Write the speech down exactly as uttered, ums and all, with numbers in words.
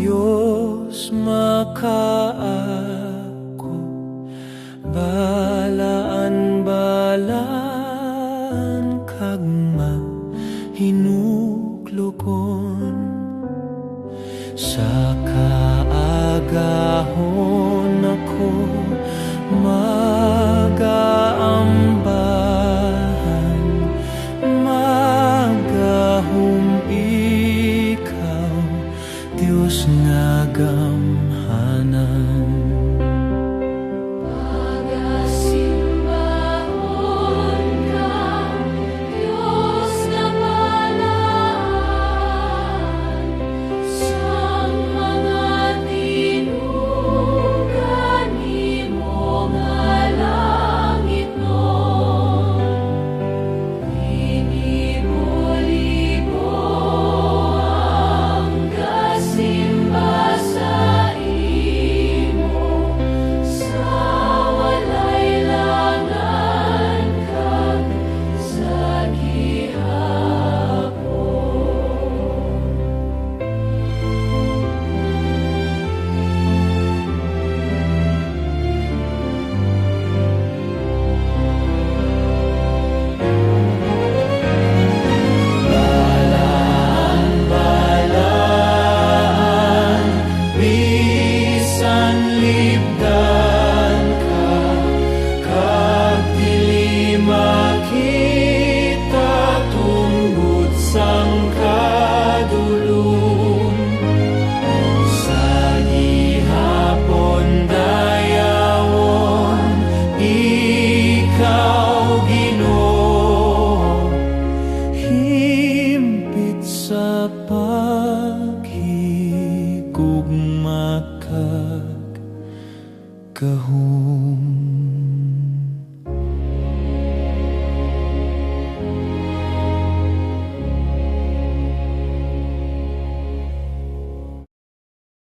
Dios makaako, balaan-balaan kag mahinuklokon. Sa kaagahon ako magaambahan, magahom ikaw, Dios nga gamhanan. Pagasimbahon ka, Dios nga balaan, sang mga tinuga nimo nga langitnon. Linibo-libo ang gasimba sa imo, sa walay langan kag sa gihapon. Balaan-balaan, bisan libdan ka, kag dili makita tungod sang kadulom. Sa gihapon dayawon ikaw, Ginoo, himpit sa paghigugma kag gahom.